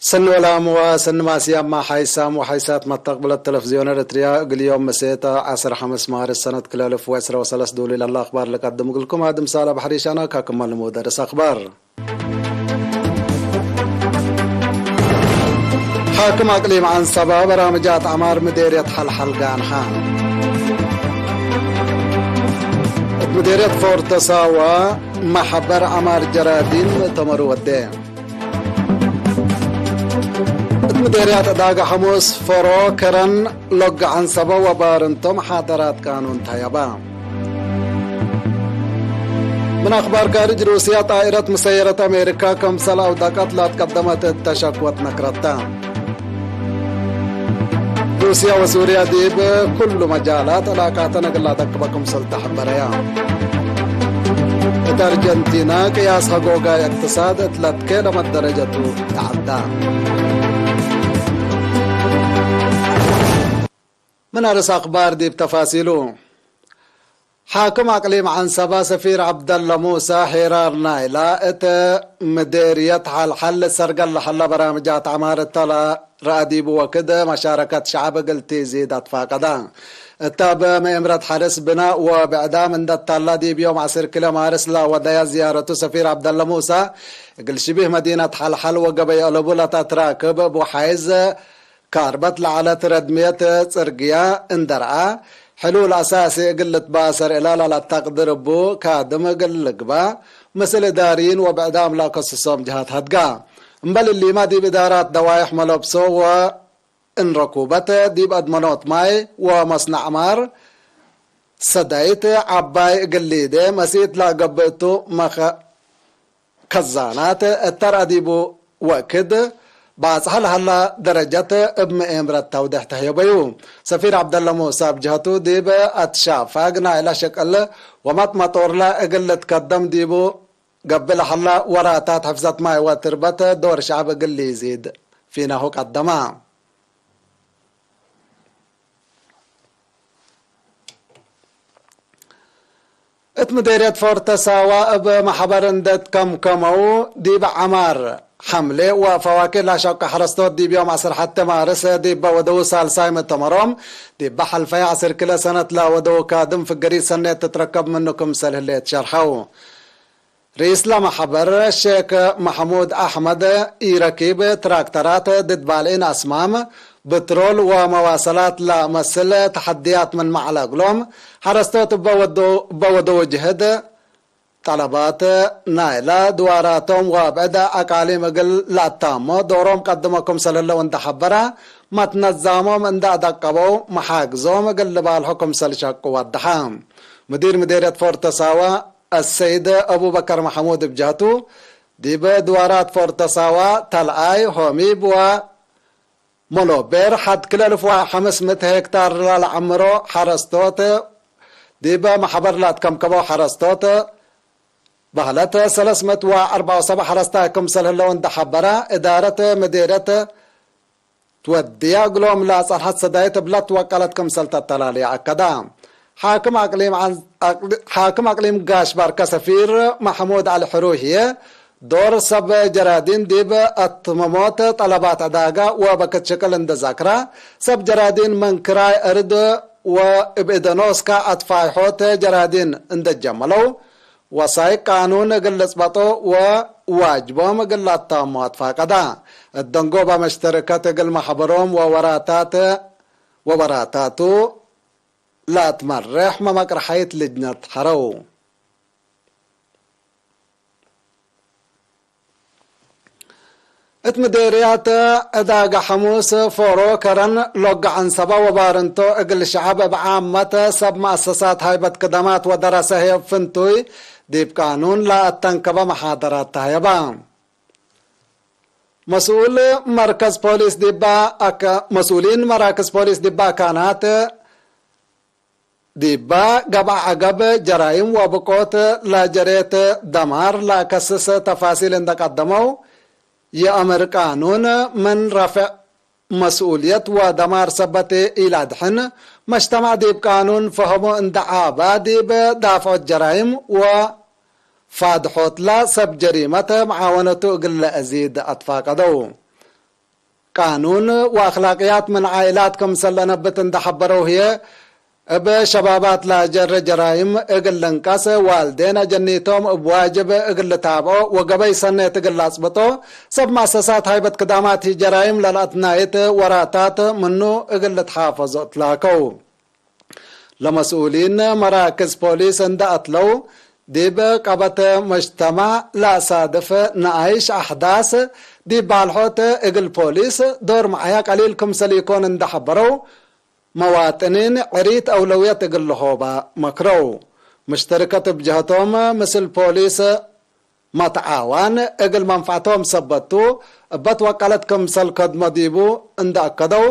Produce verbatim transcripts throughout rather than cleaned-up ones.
ሰኒ ወላም ወሰኒ ማስያም፣ ሓይሳም ወሓይሳት መተቅብለት ተለፍዝዮን ኤረትርያ፣ እግል ዮም መሴተ ዐስር ሐምስ ማርስ ሰነት ክልኤ አልፍ ወዕስራ ወሰለስ ዶል ለህለ አክባር ለቀድም እግልኩም። አድም ሳላ ባሕሪ ሻና ካክማል ንሞደርስ አክባር። ሓክም አቅሊም ዐንሰበ በራምጃት ዐማር ምዴርየት ሐልሐል ጋንሐ። እት ምዴርየት ፎርተሳዋ መሐበር ዐማር ጀራዲን ምእተመሩ ወዴ። እት ምዴርያት ዕዳጋ ሐሙስ ፈሮ ከረን ሎግ ዐንሰበ ወባርንቶ መሓደራት ቃኑን ተሀየበ። ምን አክባር ካርጅ፣ ሩስያ ጣኢረት ሙሰየረት አሜሪካ ከምሰል አውደቀት ለአትቀደመት እተ ሸክወት ነክረተ። ሩስያ ወሱርያ ዲብ ኩሉ መጃላት ዕላቃተን እግል ለአደቅበ ክምሰል ተሐበረያ። እት አርጀንቲና ቅያስ ሀጎጋይ እቅትሳድ እት ለትኬ ለመደረጀቱ ተዐዳ። ምን አርስ አክባር ዲብ ተፋሲሉ። ሓክም አቅሊም ዐንሰበ ሰፊር ዐብደለ ሙሰ ሒራር ናይላ እት ምዴርየት ሐልሐል ልትሰርገል ለሀለ በራምጃት ዐማር እተ ለረአ ዲቡ ወክድ መሻረከት ሸዐብ እግል ቲዚድ አትፋቀደ። እተ እብ መኤምረት ሐርስ ብናእ ወብዕዳም እንደ ተላ ዲብ ዮም ዐስር ክለ ማርስ ለወደያ ዝያረቱ ሰፊር ዐብደለ ሙሰ እግል ሽቢህ መዲነት ሐልሐል ወገበይ አለቡ ለተትራክብ እቡ ሓይዝ ካርበት ለዐለት ረድምየት ጽርግያ እንደ ረአ፣ ሕሉል አሳሲ እግል ልትባሰር እለ ለለአተቅድር እቡ ካድም እግል ልግበእ፣ ምስል እዳርይን ወብዕዳም ለአከስሶም ጀሃት ሀድጋ። እምበል እሊመ፣ ዲብ እዳራት ደዋይሕ መለብሶ ወእን ረኩበት፣ ዲብ አድመኖት ማይ ወመስነዕ ዐማር ሰዳይት ዐባይ እግል ሊዴ መሲት ለአገብእ ቱ፣ መኸ-፣ ከዛናት እተ ረአ ዲቡ ወክድ ባጽሐ ለሀላ ደረጀት እብ መኤምረት ተውዴሕ ተህየበዩ። ሰፊር ዐብደለ ሙሰ እብ ጀህቱ፣ ዲብ አትሻፋግ ናይለ ሽቅል ወመጥመጦርለ እግል ልትከደም ዲቡ ገብእ ለሀላ ወራታት ሕፍዘት ማይ ወትርበት ዶር ሸዐብ እግል ሊዚድ ፊናሁ ቀደመ። እት ምዴርየት ፎርተ ሳዋ እብ መሕበር እንዴ ትከምከመው፣ ዲብ ዐማር ሐምሌ ወፈዋኬ ለአሸቁ ሐረስቶት ዲብ ዮም ዐስር ሐቴ ማርስ ዲበ ወደው ሳልሳይ ምእተመሮም፣ ዲበ ሐልፈየ ዐስር ክለ ሰነት ለወደው ካድም ፍገሪት ሰኔት ትትረከብ ምኑ ክምሰል ህሌት ሸርሐው። ርኢስ ለመሐበር ሼክ መሐሙድ አሕመድ፣ ኢረኪብ ትራክተራት ድድ ባልዒን አስማም፣ ብትሮል ወመዋሰላት ለመስል ተሐድያት ምን መዐለ እግሎም፣ ሐረስቶት እበ ወዶ-፣ እበ ወደው ጅህድ፣ ጠለባት ናይለ ድዋራቶም ወብዕድ አቃሊም እግል ለአታሞ ዶሮም ቀድሞ ክምሰል ህለው እንደ ሐበረ፣ መትነዛሞም እንደ አደቀበው መሓግዞም እግል ልባልሖ ክምሰል ሸቁ ወደሐ። ሙዲር ምዴርየት ፎርተ ሳዋ አሰይድ አቡበከር መሐሙድ እብ ጀህቱ፣ ዲብ ድዋራት ፎርተ ሳዋ፣ ተልአይ፣ ሆሚብ ወመሎቤር ሐድ ክለ እልፍ ወሐምስ ምእት ሄክታር ለለዐምሮ ሐረስቶት፣ ዲብ መሕበር ለአትከምከመው ሐረስቶት በህለት ሰለስ ምእት ወአርበዕ ወሰብዕ ሐረስታይ ክምሰል ህለው እንደ ሐበረ፣ እዳረት ምዴርየት ትወድየ እግሎም ለአጸንሐት ሰዳይት እብለ ትወቀለት ክምሰል ተተላልየ አከደ። ሓክም አቅሊም ዐን-፣ አቅሊ-፣ ሓክም አቅሊም ጋሽ ባርከ ሰፊር መሕሙድ ዐሊ ሕሩይ ህዬ፣ ዶር ሰብ ጀራዲን ዲብ አትመሞት ጠለባት ዕዳጋ ወበክት ሽቅል እንደ ዛክረ፣ ሰብ ጀራዲን ምን ክራይ እርድ ወእብ እደኖስካ አትፋይሖት ጀራዲን እንደ ጀመለው፣ ወሳይቅ ቃኑን እግል ልጽበጦ ወዋጅቦም እግል ለአታሞ አትፋቀዳ። እት ደንጎበ መሽተርከት እግል መሕበሮም ወወራታት፣ ወወራታቱ ለአትመሬሕ መመቅረሐይት ልጅነት ሐረው። እት ምዴርያት ዕዳጋ ሐሙስ ፎሮ ከረን ሎገ ዐንሰበ ወባርንቶ እግል ሸዐብ እብ ዓመት ሰብ መአሰሳት ሃይበት ክደማት ወደረሰ ህዬ ፍንቱይ ዲብ ቃኑን ለአተንከበ መሓደራት ተህየበ። መስኡል መርከዝ ፖሊስ ዲባ አካ-፣ መስኡሊን መራክዝ ፖሊስ ዲባ አካናት ዲባ ገብአ ዐገብ ጀራይም ወብቆት ለጀሬት ደማር ለአከስስ ተፋሲል እንደ ቀደመው፣ የአምር ቃኑን ምን ረፍዕ መስኡልየት ወደማር ሰበት ኢለአድሕን፣ መጅተማዕ ዲብ ቃኑን ፈሀሙ እንደ ዓባ ዲብ ዳፍዖት ጀራይም ወፋድሖትለ ሰብ ጀሪመት መዓወነቱ እግል ለአዚድ አትፋቀደው። ቃኑን ወአክላቅያት ምን ዓኢላት ክምሰል ለነብት እንዴ ሐበረው ህዬ፣ እብ ሸባባት ለአጀረ ጀራይም እግል ልንቀስ፣ ዋልዴን አጀኒቶም እብ ዋጅብ እግል ልታብዖ ወገበይ ሰኔት እግል ለአጽብጦ፣ ሰብ መአሰሳት ሃይበት ክዳማት ህይ ጀራይም ለለአትናይት ወራታት ምኑ እግል ልትሓፈዞ እትላከው። ለመስኡሊን መራክዝ ፖሊስ እንዴ አትለው፣ ዲብ ቀበት መጅተማዕ ለአሳድፍ ነኣይሽ አሕዳስ ዲብ ባልሖት፣ እግል ፖሊስ ዶር መዓያ ቀሊል ክምሰል ኢኮን እንዴ ሐበረው፣ መዋጥኒን ዕሪት አውለውየት እግል ለሆባ መክረው። ሙሽተርከት እብ ጀህቶም፣ ምስል ፖሊስ መትዓዋን እግል መንፈዕቶም ሰበት ቱ፣ እበ ትወቀለት ክምሰል ከድሞ ዲቡ እንዴ አከደው፣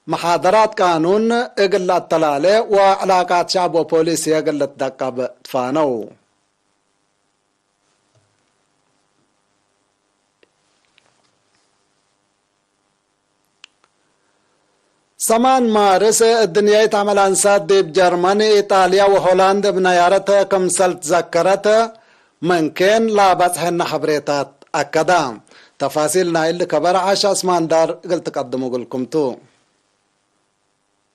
መሓደራት ቃኑን እግል ለአተላሌ ወዕላቃት ሸዕብ ወፖሊስ ህዬ እግል ልትደቀብ ትፋነው። ሰማን ማርስ፣ እድንያይት ዐመል አንሳት ዲብ ጀርመን፣ ኢጣልያ ወሆላንድ እብ ነያረት ክምሰል ትዘከረት፣ ምንኬን ለአበጽሐነ ሐብሬታት አከዳ። ተፋሲል ናይል ከበር ዓሽ አስማንዳር እግል ትቀድሙ እግልኩም ቱ።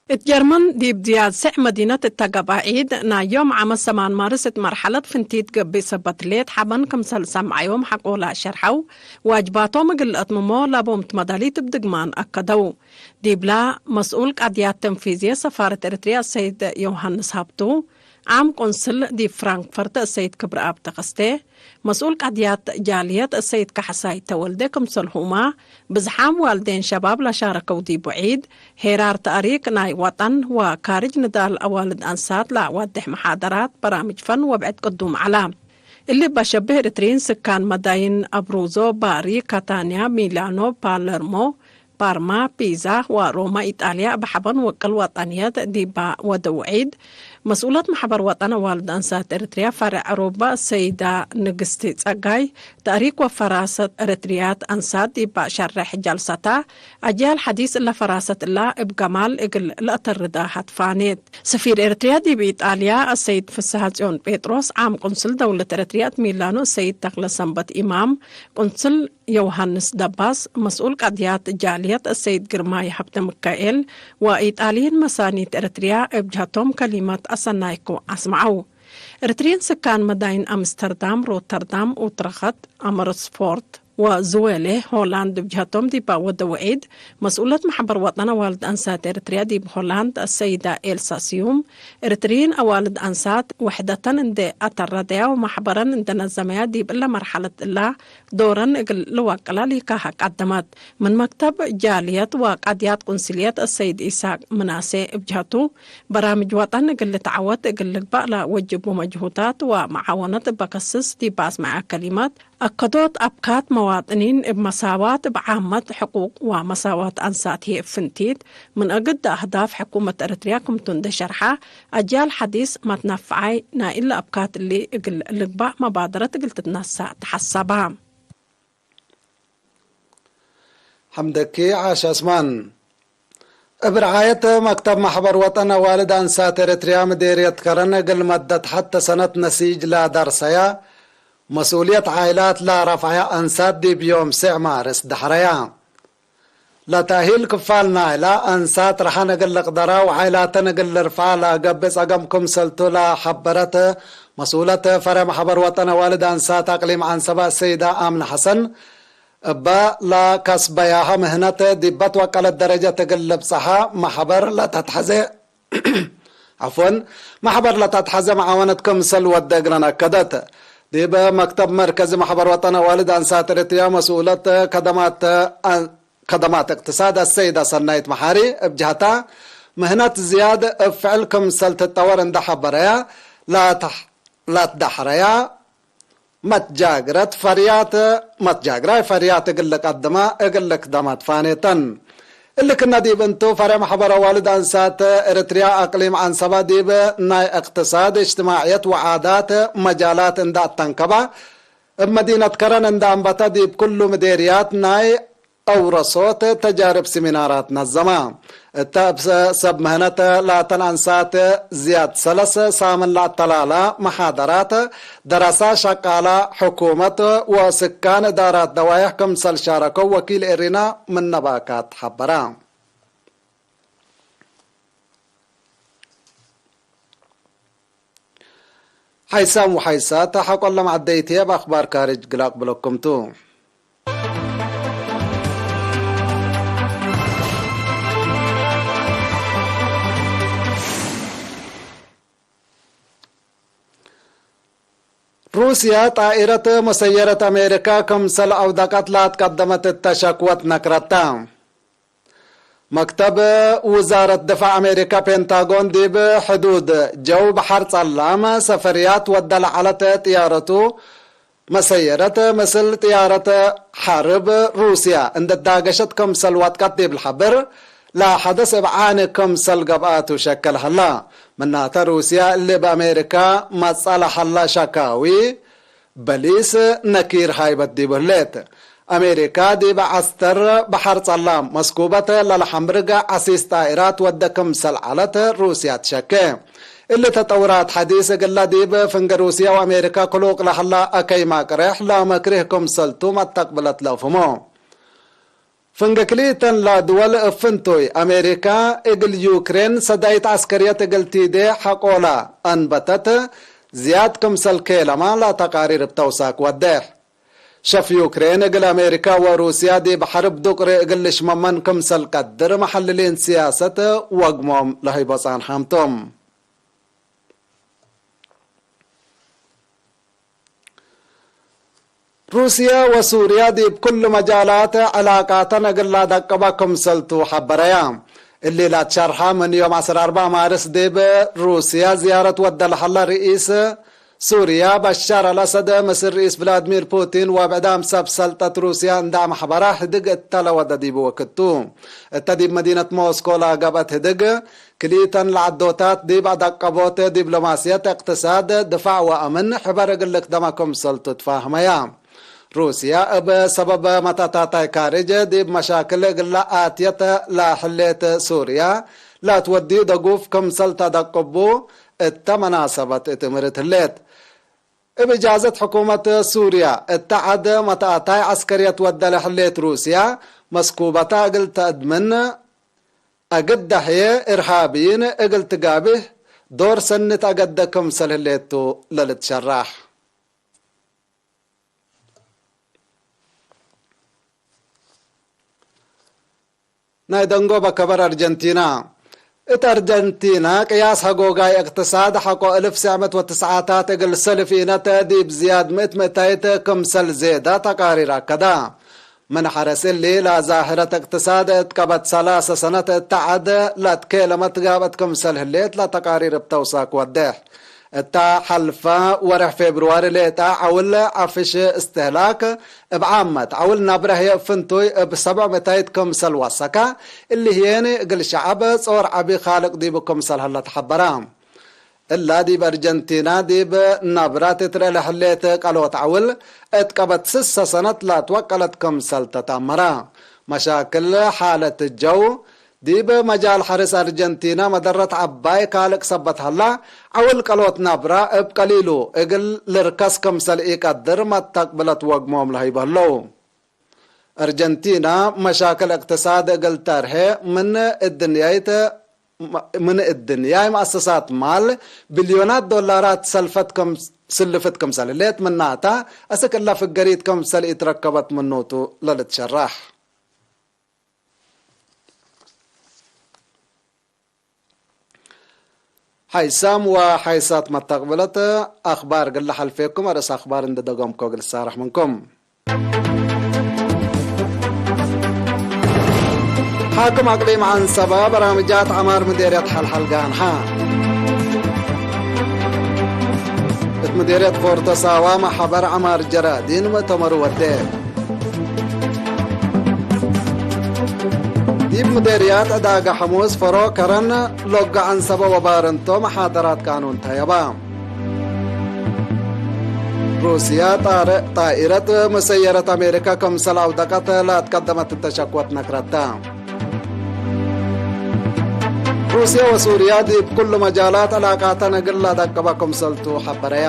እት ጀርመን ዲብ ዝያድ ስዕ መዲነት እተ ገብአ ዒድ፣ ናይ ዮም ዓመት ሰማን ማርስ እት መርሐለት ፍንቲት ገብእ ሰበት ሌት ሐበን ክምሰል ሰምዐዮም ሐቆ ለአሸርሐው፣ ዋጅባቶም እግል ለአትምሞ ላቦም ትመዳሊት እብ ድግማን አከደው። ዲብላ፣ መስኡል ቃድያት ተንፊዝየ ሰፋረት ኤረትርያ አሰይድ ዮሃንስ ሀብቱ፣ ዓም ቆንስል ዲብ ፍራንክፈርት አሰይድ ክብረአብ ተኸስቴ፣ መስኡል ቃድያት ጃልየት አሰይድ ካሕሳይ ተወልደ ክምሰልሁመ፣ ብዝሓም ዋልዴን ሸባብ ለሻረከው ዲቡ ዒድ፣ ሄራር ተእሪክ ናይ ወጠን ወካርጅ ንዳል አዋልድ አንሳት ለአዋዴሕ መሓደራት፣ በራምጅ ፈን ወብዕድ ቅዱም ዐለ። እሊ እበ ሸብህ ኤረትርዪን ስካን መዳይን አብሩዞ፣ ባሪ፣ ካታንያ፣ ሚላኖ፣ ፓለርሞ፣ ፓርማ፣ ፒዛ ወሮማ ኢጣልያ እብ ሐበን ወቅል ወጠንየት ዲባ ወደው ዒድ፣ መስኡለት መሕበር ወጠን አዋልድ አንሳት ኤረትርያ ፈርዕ ሮባ ሰይዳ ንግስቲ ጸጋይ፣ ተእሪክ ወፈራሰት ኤረትርያት አንሳት ዲባ ሸርሕ ጀልሰታ፣ አጅያል ሐዲስ እለ ፈራሰት እላ እብ ገማል እግል ለአተርዳ ሀትፋኔት። ሰፊር ኤረትርያ ዲብ ኢጣልያ አሰይድ ፍስሐጽዮን ጴጥሮስ፣ ዓም ቁንስል ደውለት ኤረትርያ እት ሚላኖ አሰይድ ተክለሰንበት ኢማም፣ ቁንስል ዮውሃንስ ደባስ፣ መስኡል ቀድያት ጃልየት አሰይድ ግርማይ ሀብተሚካኤል ወኢጣልይን መሳኒት ኤረትርያ እብ ጀሀቶም ከሊመት አሰናይኮ አስመዐው። ኤረትርይን ስካን መዳይን አምስተርዳም፣ ሮተርዳም፣ ኡትረኸት፣ አመርስፎርት ወዝዌሌ ሆላንድ እብ ጀሀቶም ዲባ ወደው ዒድ፣ መስኡለት መሕበር ወጠን አዋልድ አንሳት ኤረትርያ ዲብ ሆላንድ አሰይዳ ኤልሳ ስዩም፣ ኤረትርይን አዋልድ አንሳት ውሕደተን እንዴ አተረደያ ወመሕበረን እንዴ ነዘመያ ዲብ እለ መርሐለት እላ ዶረን እግል ልወቅላ ሊካሀ ቀደመት። ምን መክተብ ጃልየት ወቀድያት ቁንስልየት አሰይድ ኢሳቅ ምናሴ እብ ጀሀቱ፣ በራምጅ ወጠን እግል ልትዐወት እግል ልግባእ ለወጅቡ መጅሁዳት ወመዓወነት እበ ከስስ ዲብ አስመዐ ከሊመት፣ አከዶት አብካት መዋጥኒን እብ መሳዋት እብ ዓመት ሕቁቅ ወመሳዋት አንሳት ህዬ እብ ፍንቲት፣ ምን አግድ አህዳፍ ሕኩመት ኤረትርያ ክምቱ እንዴ ሸርሐ፣ አጅያል ሐዲስ መትነፈዓይ ናይ እለ አብካት እሊ እግል ልግባእ መባደረት እግል ትትነሰእ ተሐሰበ። ሐምደኪ ዓሽ ዐስማን። እብ ረዓየት መክተብ መሕበር ወጠን አዋልድ አንሳት ኤረትርያ ምዴርየት ከረን፣ እግል መደት ሐቴ ሰነት ነሲጅ ለደርሰያ መስኡልየት ዓኢላት ለረፍዐያ አንሳት ዲብ ዮም ሴዕ ማርስ ደሐረያ። ለተእሂል ክፋል ናይላ አንሳት ረሐን እግል ልቅደራ ወዓኢላተን እግል ልርፍዓ ለገብእ ጸገም ክምሰልቱ ለሐበረት መስኡለት ፈሬዕ መሕበር ወጠን አዋልድ አንሳት አቅሊም ዐንሰበ አሰይዳ አምነ ሐሰን፣ እበ ለከስበያሀ ምህነት ዲበ ትወቀለት ደረጀት እግል ልብጸሐ መሕበር ለተትሐዜ፣ ዐፍወን፣ መሕበር ለተትሐዜ መዓወነት ክምሰል ወደ እግለን አከደት። ዲብ መክተብ መርከዚ መሕበር ወጠን አዋልድ አንሳት ኤረትርያ መስኡለት ከደማት፣ ከደማት እቅትሳድ አሰይዳ ሰናይት መሓሪ እብ ጀህታ፣ ምህነት ዝያድ እብ ፍዕል ክምሰል ትጠወር እንዴ ሐበረያ፣ ለአትሕ-፣ ለአትዳሕረያ፣ መትጃግረት ፈርያት፣ መትጃግራይ ፈርያት እግል ልቀድማ እግል ልክደማ ትፋኔተን። እሊ ክነ ዲብ እንቱ፣ ፈሬዕ መሕበር አዋልድ አንሳት ኤረትርያ አቅሊም ዐንሰበ ዲብ ናይ እቅትሳድ፣ እጅትማዕየት ወዓዳት መጃላት እንዴ አተንከበ፣ እብ መዲነት ከረን እንዴ አንበተ፣ ዲብ ኩሉ ምዴርያት ናይ አውረሶት ተጃርብ ሲሚናራት ነዘመ። እተ እብ ሰብ ምህነት ላተን አንሳት ዝያድ ሰለስ ሳምን ለአተላላ መሓደራት፣ ደረሳ፣ ሸቃላ ሕኩመት ወስካን እዳራት ደዋይሕ ክምሰል ሻረከው ወኪል ኤሪና ምነ ባካት ሐበረ። ሓይሳም ወሓይሳት ሐቆ ለመዐደይት እብ አክባር ካርጅ ግል አቅብለኩም ቱ። ሩስያ ጣኢረት ሙሰየረት አሜሪካ ክምሰል አውደቀት ለአትቀደመት እተ ሸክወት ነክረተ። መክተብ ውዛረት ድፋዕ አሜሪካ ፔንታጎን ዲብ ሕዱድ ጀው በሐር ጸላም ሰፈርያት ወደ ለዐለት ጥያረቱ መሰየረት ምስል ጥያረት ሐርብ ሩስያ እንደ ዳገሸት ክምሰል ወጥቀት ዲብ ለሐብር ለሐደስ እብ ዓኒ ክምሰል ገብአቱ ሸከል ሀላ። ምናተ ሩስያ እሊ እብ አሜሪካ መጸ ለሀላ ሸካዊ በሊስ ነኪር ሃይበት ዲቡ ህሌት። አሜሪካ ዲብ ዐስተር በሐር ጸላም መስኩበት ለለሐምርገ ዐሲስ ጣኢራት ወደ ክምሰል ዐለት ሩስያ ትሸኬ። እሊ ተጠውራት ሐዲስ እግለ ዲብ ፍንገ ሩስያ ወአሜሪካ ክሉቅ ለሀላ አከይ ማቅሬሕ ለመክሪህ ክምሰልቱ መተቅብለት ለአፍህሞ። ፍንጌ ክልኢተን ለድወል እብ ፍንቱይ፣ አሜሪካ እግል ዩክሬን ሰዳይት ዐስከርየት እግል ቲዴ ሐቆላ አንበተት፣ ዝያድ ክምሰል ኬለማ ለተቃሪር እብ ተውሳክ ወዴሕ። ሸፍ ዩክሬን እግል አሜሪካ ወሩስያ ዲብ ሐርብ ዱቅሪ እግል ልሽመመን ክምሰል ቀድር፣ መሐልሊን ስያሰት ወግሞም ለህይቦ ጻንሓም ቶም። ሩስያ ወሱርያ ዲብ ኩሉ መጃላት ዕላቃተን እግል ለአደቅበ ክምሰልቱ ሐበረያ። እሊ ለአትሸርሐ ምን ዮም ዐስር አርበዕ ማርስ ዲብ ሩስያ ዝያረት ወደ ለሀለ ርኢስ ሱርያ በሻር አልአሰድ ምስል ርኢስ ቭላድሚር ፑቲን ወብዕዳም ሰብ ሰልጠት ሩስያ እንደ አመሕበራ ህድግ እተ ለወደ ዲብ ወክቱ። እተ ዲብ መዲነት ሞስኮ ለገብአት ህድግ ክልኢተን ለዐዶታት ዲብ አደቀቦት ዲብሎማስየት፣ እቅትሳድ፣ ድፋዕ ወአምን ሕበር እግል ልክደመ ክምሰልቱ ትፋህመያ። ሩስያ እብ ሰበብ መትአታታይ ካርጅ ዲብ መሻክል እግለ አትየት ለህሌት ሱርያ ለትወድዩ ደጉፍ ክምሰል ተደቅቡ እተ መናሰበት እት እምርት ህሌት። እብ እጃዘት ሕኩመት ሱርያ እተ ዐድ መትአታይ ዐስከርየት ወደ ለህሌት ሩስያ መስኩበታ እግል ተአድምን፣ አግድ ደሕየ እርሃብይን እግል ትጋብህ ዶር ሰኒ ተአገደ ክምሰል ህሌቱ ለልትሸራሕ። ናይ ደንጎበ ከበር አርጀንቲና። እት አርጀንቲና ቅያስ ሀጎጋይ እቅትሳድ ሐቆ እልፍ ሰዕ ምእት ወትስዓታት እግል ሰልፍ ኢነተ ዲብ ዝያድ ምእት ምእታይት ክምሰል ዜዳ ተቃሪር አከዳ። ምን ሐረስ እሊ፣ ለዛህረት እቅትሳድ እት ቀበት ሰላሰ ሰነት እተ ዐድ ለትኬለመት ጋብአት ክምሰል ህሌት ለተቃሪር እብ ተውሳክ ወዴሕ። እታ ሐልፈ ወርሕ ፌብርዋሪ ሌጣ ዐውል ዐፍሽ እስትህላክ እብ ዓመት፣ ዐውል ነብረ ህዬ እብ ፍንቱይ እብ ሰብዕ ምእታይት ክምሰል ወሰከ፣ እሊ ህዬኒ እግል ሸዐብ ጾር ዐቢ ካልቅ ዲቡ ክምሰል ሀለ ተሐበረ። እላ ዲብ አርጀንቲና ዲብ ነብረ ትትርኤ ለህሌት ቀሎት ዐውል፣ እት ቀበት ስሰ ሰነት ለትወቀለት ክምሰል ተትአመረ። መሻክል ሓለት ጀው፣ ዲብ መጃል ሐርስ አርጀንቲና መደረት ዐባይ ካልቅ ሰበት ሀላ፣ ዐውል ቀሎት ነብረ እብ ቀሊሉ እግል ልርከስ ክምሰል ኢቀድር መተቅብለት ወግሞም ለህይብ ህለው። አርጀንቲና መሻክል እቅትሳድ እግል ተርሄ ምን እድንያይት፣ ምን እድንያይ መአሰሳት ማል ብልዮናት ዶላራት ሰልፈት ክም-፣ ስልፍት ክምሰል ህሌት ምናተ፣ አስክ እላ ፍገሪት ክምሰል ኢትረከበት ምኑቱ ለልትሸራሕ። ሓይሳም ወሓይሳት መተቅብለት አኽባር እግል ለሐልፌኩም፣ አርእስ አኽባር እንዴ ደገምኮ እግል እሳረሕ ምንኩም። ሓክም አቅሊም ዐንሰበ በራምጃት ዐማር ምዴርየት ሐልሐል ጋንሐ። እት ምዴርየት ፎርቶ ሳዋ መሐበር ዐማር ጀራዲን ምእተመሩ ወዴ። ዲብ ምዴርያት ዕዳጋ ሐሙስ ፈሮ ከረን ሎጋ ዐንሰበ ወባረንቶ መሓደራት ቃኑን ተየባ። ሩስያ ጣረ-፣ ጣኢረት ሙሰየረት አሜሪከ ክምሰል አውደቀት ለአትቀደመት እተ ሸክወት ነክረተ። ሩስየ ወሱርየ ዲብ ኩሉ መጃላት ዕላቃተን እግል ለአደቅበ ክምሰልቱ ሐበረየ።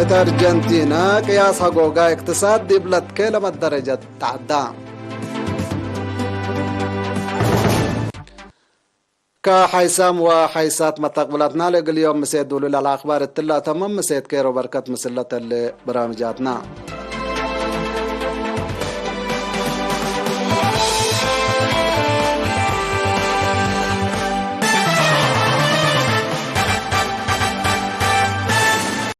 እት አርጀንቲና ቅያስ ሀጎጋይ እቅትሳድ ዲብ ለትኬለመ ደረጀት ተዐዳ። ከሐይሳም ወሐይሳት መተቅብለትና ለእግል ዮም ምሴት ዱሉል አልአክባር እትለ አተመም ምሴት ኬሮ በርከት ምስለ ተሌ በራምጃትና።